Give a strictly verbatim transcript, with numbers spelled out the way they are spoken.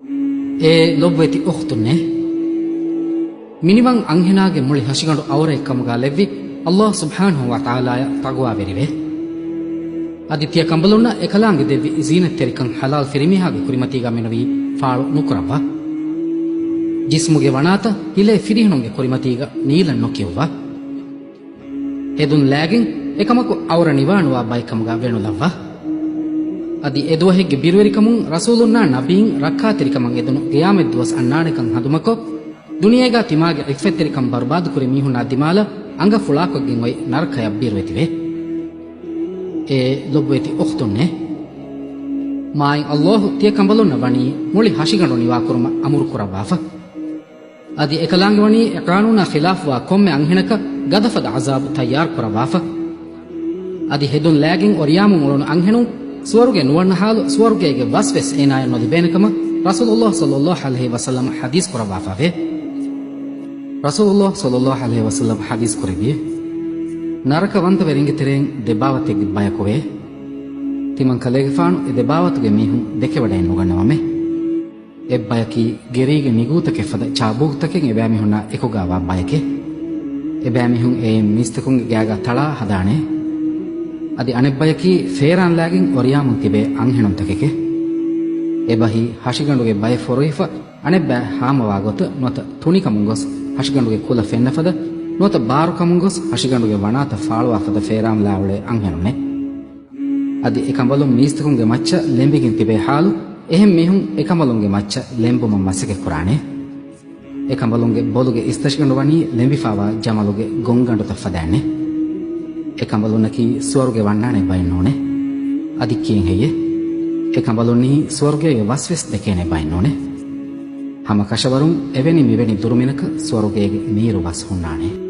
އޭ ލޮބުވެތި އުޚްތުންނޭ! މިނިވަން އަންހެނާގެ މުޅި ހަށިގަނޑު އައުރައެއްކަމުގަ ލެއްވި ﷲ ސުބްޙާނަހޫ ވަތަޢާލާއަށް ތަޤްވާވެރިވޭ. އަދި ތިޔަ ކަނބަލުންނަށް އެކަލާނގެ ދެއްވި ޒީނަތްތެރިކަން ޙަލާލް ފިރިމީހާގެ ކުރިމަތީގަ މިނުވީ ފާޅު ނުކުރައްވާ. ޖިސްމުގެ ވަނާތައް ހިލޭ ފިރިހެނުންގެ ކުރިމަތީގަ ނީލަން ނުކިޔުއްވާ. ހެދުން ލާގެން އެކަމަކު އައުރަ ނިވާނުވާ ބައެއްކަމުގަ ވެނުލައްވާ. އަދި އެދުވަހެއްގެ ބިރުވެރިކަމުން ރަސޫލުންނާ ނަބީން ރައްކާތެރިކަމަށް އެދުނު ޤިޔާމަތްދުވަސް އަންނާނެކަން ހަނދުމަކޮށް، ދުނިޔޭގަ ތިމާގެ ޢިއްފަތްތެރިކަން ބަރުބާދުކުރި މީހުންނާ ދިމާލަށް އަނގަ ފުޅާކޮށްގެން އޮތް ނަރަކަޔަށް ބިރުވެތިވޭ. އޭ ލޮބުވެތި އުޚްތުންނޭ! މާތް ﷲ ތިޔަ ކަނބަލުންނަށް ވަނީ މުޅި ހަށިގަނޑު ނިވާކުރުމަށް އަމުރު ކުރައްވާފަ. އަދި އެކަލާނގެ ވަނީ އެ ޤާނޫނާ ޚިލާފުވާ ކޮންމެ އަންހެނަކަށް ގަދަފަދަ ޢަޒާބު ތައްޔާރު ކުރައްވާފަ. އަދި ހެދުން ލާގެން އޮރިޔާމުން އުޅުނު އަންހެނުން ސުވަރުގެ ނުވަންނަ ޙާލު ސުވަރުގޭގެ ވަސްވެސް އޭނާޔަށް ނުލިބޭނެކަމަށް ރަސޫލުﷲ ޞައްލައްލާހު ޢަލައިހި ވަސައްލަމަ ޙަދީޘް ކުރައްވާފަވޭ. ރަސޫލުﷲ ޞައްލައްލާހު ޢަލައިހި ވަސައްލަމަ ޙަދީޘް ކުރެއްވިއޭ، ނަރަކަވަންތަވެރިންގެ ތެރެއިން ދެބާވަތެއްގެ ބަޔަކުވޭ. ތިމަން ކަލޭގެފާނު އެ ދެބާވަތުގެ މީހުން ދެކެވަޑައެއް ނުގަންނަވަމޭ. އެއްބަޔަކީ ގެރީގެ ނިގޫތަކެއް ފަދަ ޗާބޫކުތަކެއް އެބައިމީހުންނާ އެކުގައިވާ ބަޔެކޭ. އެބައިމީހުން އެއިން މީސްތަކުންގެ ގާގަ ތަޅާ ހަދާނެ. އަދި އަނެއްބަޔަކީ ފޭރާންލާގެން އޮރިޔާމުން ތިބޭ އަންހެނުންތަކެކޭ. އެބަހީ ހަށިގަނޑުގެ ބައެއް ފޮރުވިފަ އަނެއްބައި ހާމަވާ ގޮތަށް ނުވަތަ ތުނިކަމުން ގޮސް ހަށިގަނޑުގެ ކުލަ ފެންނަ ފަދަ ނުވަތަ ބާރުކަމުން ގޮސް ހަށިގަނޑުގެ ވަނާތައް ފާޅުވާ ފަދަ ފޭރާންލާ އުޅޭ އަންހެނުންނޭ. އަދި އެކަނބަލުން މީސްތަކުންގެ މައްޗަށް ލެނބިގެން ތިބޭ ޙާލު، އެހެން މީހުން އެކަނބަލުންގެ މައްޗަށް ލެނބުމަށް މަސައްކަތްކުރާނެ. އެކަނބަލުންގެ ބޮލުގެ އިސްތަށިގަނޑު ވަނީ ލެނބިފާވާ ޖަމަލުގެ ގޮންގަނޑުތައް ފަދައިންނޭ. އެކަނބަލުންނަކީ ސުވަރުގެ ވަންނާނެ ބައެއް ނޫނޭ. އަދި ކިއެއް ހެއްޔޭ؟ އެކަނބަލުންނީ ސުވަރުގޭގެ ވަސްވެސް ދެކޭނެ ބައެއް ނޫނޭ. ހަމަ ކަށަވަރުން އެވެނި މިވެނި ދުރުމިނަކަށް ސުވަރުގޭގެ މީރު ވަސް ހުންނާނެ.